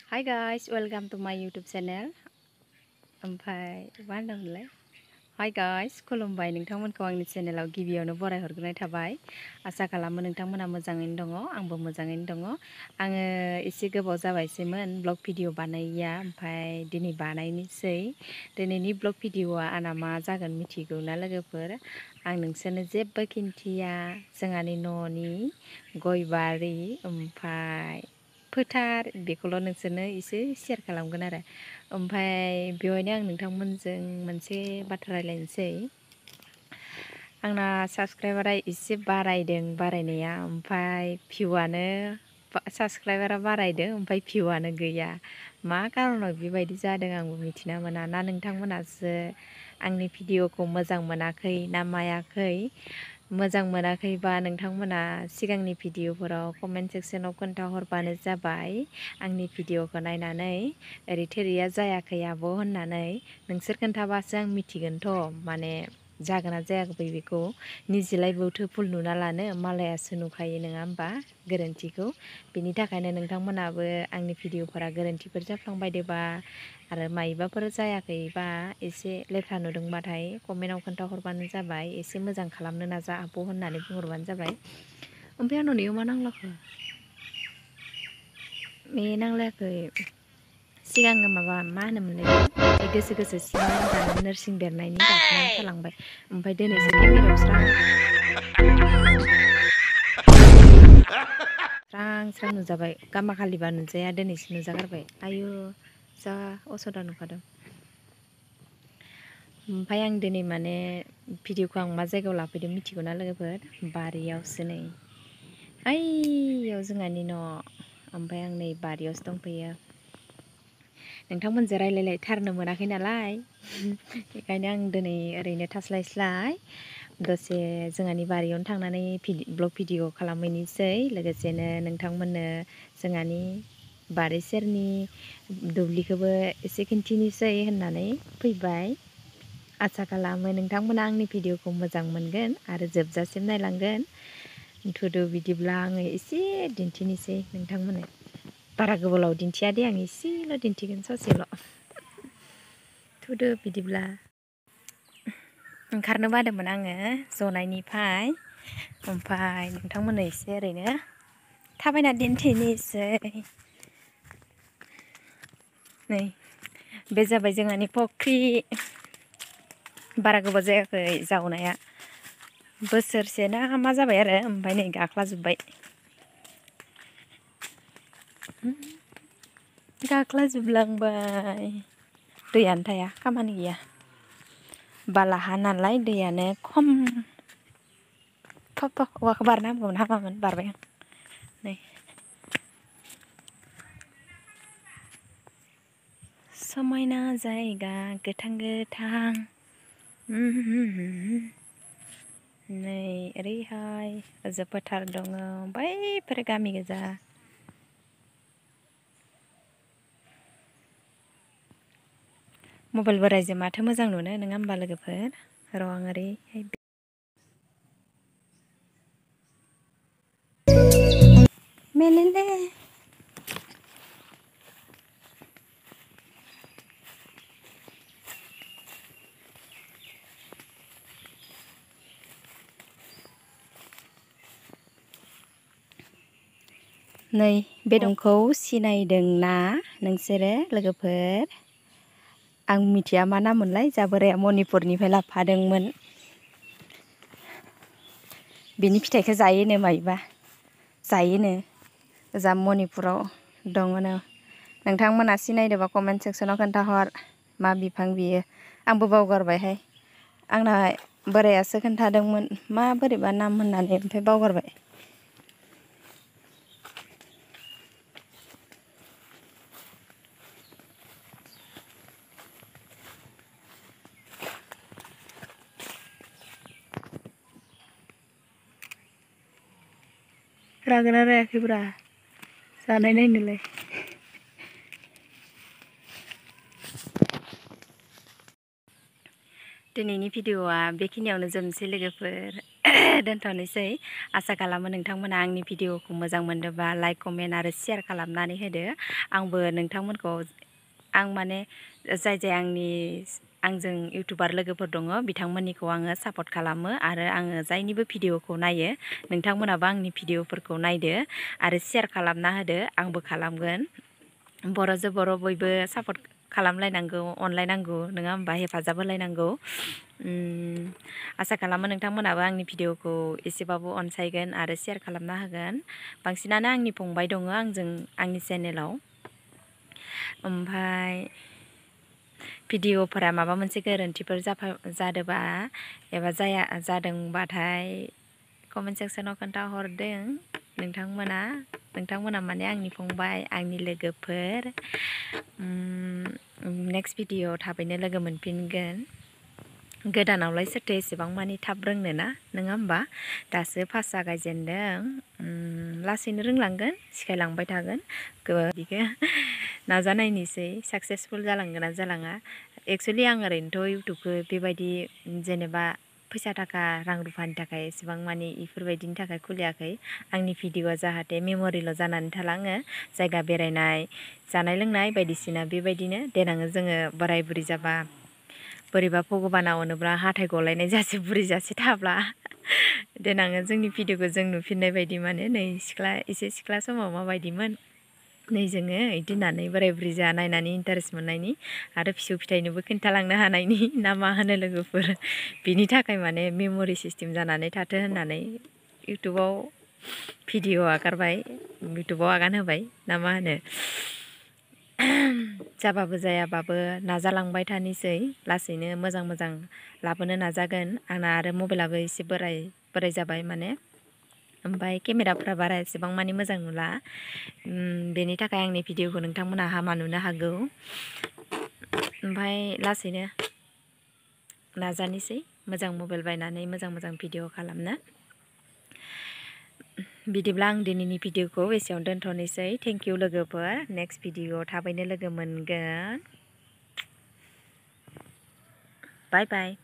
Hi guys, welcome to my YouTube channel. ओमफ्राय मा होनदोंमोनलाय? Hi guys, खुलुमबाय नोंथांमोनखौ आंनि चेनेलाव गिबियावनो बराय हरग्रोनाय थाबाय। आसा खालामो नोंथांमोना मोजाङैनो दङ, आंबो मोजाङैनो दङ। आङो एसे गोबाव जाबायसैमोन ब्लग भिडिअ बानायैया, ओमफ्राय दिनै बानायनोसै। दिनैनि ब्लग भिडिअआ आंना मा जागोन मिथिगौ ना लोगोफोर? आं नोंसोरनो जेबो खिन्थिया, जोंहानि न'नि गय बारि ओमफ्राय फोथार बेखौल' नोंसोरनो एसे शेयार खालामगोन आरो। ओमफ्राय बेवहायनो आं नोंथांमोनजों मोनसे बाथ्रा रायलायनोसै। आंना साबस्क्राइबारा एसे बारायदों बारायनाया, ओमफ्राय भिउआनो साबस्क्राइबारा बारायदों ओमफ्राय भिउआनो गैया। मा कारनाव बेबायदि जादों आंबो मिथिना मोना। ना नोंथांमोनासो आंनि भिडिअखौ मोजां मोनाखै ना मायाखै? मोजां मोनाखैबा नोंथांमोना सिगांनि भिडिअफोराव कमेन्ट सेक्सनाव खोन्थाहरबानो जाबाय। आंनि भिडिअखौ नायनानै ओरै थोरैया जायाखै आब' होननानै नोंसोर खोन्थाबासो आं मिथिगोनथ', माने जागोन ना जायाखै बेखौ। निजेलाय बौथो भुल नुना लानो, मालायासो नुखायो नङा होमबा गोरोन्थिखौ। बिनि थाखायनो नोंथांमोनाबो आंनि भिडिअफोरा गोरोन्थिफोर जाफ्लांबायदोबा आरो मायबाफोर जायाखैबा एसे लेथ्रा नुदोंबाथाय कमेन्टआव खोन्थाहरबानो जाबाय। एसे मोजां खालामनो नाजा आब' होननानै बुंहरबानो जाबाय। ओमफ्राय आंनाव नैयाव मा नांलाखो? बे नांलायाखै। सिगाङो माबा मा होनोमोनलाय बे गोसो गोसो सिङाव लोमजानानै नोरसिं बेरनायनि गाखोनानै थालांबाय। ओमफ्राय दिनैसो केमेरायाव स्रां नुजाबाय। गामाखालिबा नुजाया, दिनैसो नुजागारबाय। आयु जा असदा नुखादों। ओमफ्राय आं दिनै माने भिडिअखौ आं मा जायगायाव लाफैदों मिथिगौ ना लोगोफोर? बारियावसो नै। ओइयाव जोंहानि न', ओमफ्राय आं नै बारियावसो दंफैयो। नोंथांमोनजों रायलायलायथारनो मोनाखै नालाय बेखायनो आं दिनै ओरैनो थास्लायस्लाय दसे जोंहानि बारियावनो थांनानै ब्लग भिडिअ खालामहैनोसै। लोगोसेनो नोंथांमोननो जोंहानि बारि सेरनि दुब्लिखौबो एसे खिन्थिनोसै होननानै फैबाय। आसा खालामो नोंथांमोना आंनि भिडिअखौ मोजां मोनगोन आरो जोबजासिम नायलांगोन। थुदो बिदिब्ला आङो एसे दिन्थिनोसै नोंथांमोननो। बारा गोबाव दिन्थिया दे, आं एसेल' दिन्थिगोन, ससेल'। थुदो बिदिब्ला। ओंखारनो बादोंमोन आङो जनायनिफ्राय, ओमफ्राय नोंथांमोननो एसे ओरैनो थाबायना दिन्थिनोसै। नै बे जाबाय जोंहानि फख्रि। बारा गोबाव जायाखै जावनाया, बोसोरसे ना मा जाबाय आरो। ओमफ्राय नै गाख्लाजोब्बाय। गाख्लाजोबलांबाय। दैयानो थाया, खामानि गैया। बाला हा नालाय दैयानो खम। औवाखौ बारना होबावनो हामामोन, बारबाय आं। नै समायना जायगा गोथां गोथां। नै ओरैहाय ओजों फोथार दङ, बैफोर गामि गोजा। मबाइल बोराइजों माथो मोजां नुनो, नङा होमबा लोगोफोर? र' आं ओरैहाय मेलेले। नै बे दंखौ सिनायदोंना नोंसोरो लोगोफोर? आं मिथिया मा नाम मोनलाय, जा बोराया मणिपुरनिफ्राय लाबोफादोंमोन। बिनि फिथाइखौ जायोनो मायबा, जायोनो। ओजा मणिपुराव दङनो। नोंथांमोना सिनायदोंबा कमेन्ट सेक्सनाव खोन्थाहर मा बिफां बियो। आंबो बावगारबायहाय। आंना बोरायासो खोन्थादोंमोन मा बोरैबा नाम होननानै, ओमफ्राय बावगारबाय। रागोना रायाखैब्रा जानाय नायनोलाय। दिनैनि भिडिअआ बेखिनियावनो जोबनोसै लोगोफोर। दोनथ'नोसै। आसा खालामो नोंथांमोना आंनि भिडिअखौ मोजां मोनदोंबा लाइक कमेन्ट आरो शेयार खालामनानै होदो। आंबो नोंथांमोनखौ आं माने जाय आंजों इउटुबार लोगोफोर दङ बिथांमोननिखौ आङो सापर्ट खालामो आरो आङो जायनिबो भिडिअखौ नायो नोंथांमोनाबो आंनि भिडिअफोरखौ नायदो आरो शेयार खालामना होदो। आंबो खालामगोन। बर'जों बर' बयबो सापर्ट खालामलायनांगौ, अनलायनांगौ, नङा होमबा? हेफाजाब होलायनांगौ। आसा खालामो नोंथांमोनाबो आंनि भिडिअखौ एसेबाबो अनसायगोन आरो शेयार खालामना होगोन। बांसिनानो आंनि फंबाय दङ आंनि चेनेलाव। ओमफ्राय भिडिअफोरा माबा मोनसे गोरोन्थिफोर जादोंबा एबा जादोंबाथाय कमेन्ट सेक्सनाव खोन्थाहरदों नोंथांमोना माने आंनि फंबाय, आंनि लोगोफोर। नेक्स्ट भिडिअ थाबैनो लोगो मोनफिनगोन। गोदानावलाय सोरथो एसेबां मानि थाब रोंनो ना, नङा होमबा? दासो फार्स्ट जागायजेनदों। लासैनो रोंलांगोन, सिखायलांबाय थागोन। बिदिखौ नाजानायनिसै साक्सेसफुल जालांगोन ना जालाङा। एक्सुवेलि आं ओरैनोथ' इउटुबखौ बेबायदि जेनेबा फैसा थाखा रां रुफानि थाखाय एसेबां मानि इफोरबायदिनि थाखाय खुलियाखै। आंनि भिडिअआ जाहाथे मेम'रिल' जानानै थालाङो। जायगा बेरायनाय, जानाय लोंनाय बायदिसिना बेबायदिनो देनां जोङो बोराय बुरि जाबा बोरैबा भगबाना अनोब्ला हाथाय गलायनाय जासे बुरि जासे थाब्ला देनां जोंनि भिडिअखौ जों नुफिननाय बायदि माने नै एसे सिख्ला समाव माबायदिमोन नै जोङो इदि होननानै बोराय बुरि जा नायनानै इन्टारेस्ट मोननायनि आरो फिसौ फिथाइनोबो खिन्थालांनो हानायनि ना मा होनो लोगोफोर? बिनि थाखाय माने मेम'रि सिस्टेम जानानै थाथो होननानै इउटुबाव भिडिअ आगारबाय, इउटुबाव आगान होबाय ना मा होनो? जाबाबो जायाबाबो नाजालांबाय थानोसै। लासैनो मोजां लाबोनो नाजागोन। आंना आरो मबाइलाबो एसे बोराय जाबाय माने। ओमफ्राय केमेराफ्रा बारा एसेबां मानि मोजां नुला। बेनि थाखाय आंनि भिडिअखौ नोंथांमोना हामा नुनो हागौ। ओमफ्राय लासैनो नाजानोसै मोजां मबाइल बायनानै मोजां भिडिअ खालामनो। बिदिब्ला आं दिनैनि भिडिअखौ एसेयावनो दोनथ'नोसै। थेंक इउ लोगोफोर। नेक्स्ट भिडिअ थाबैनो लोगो मोनगोन। बाय बाय।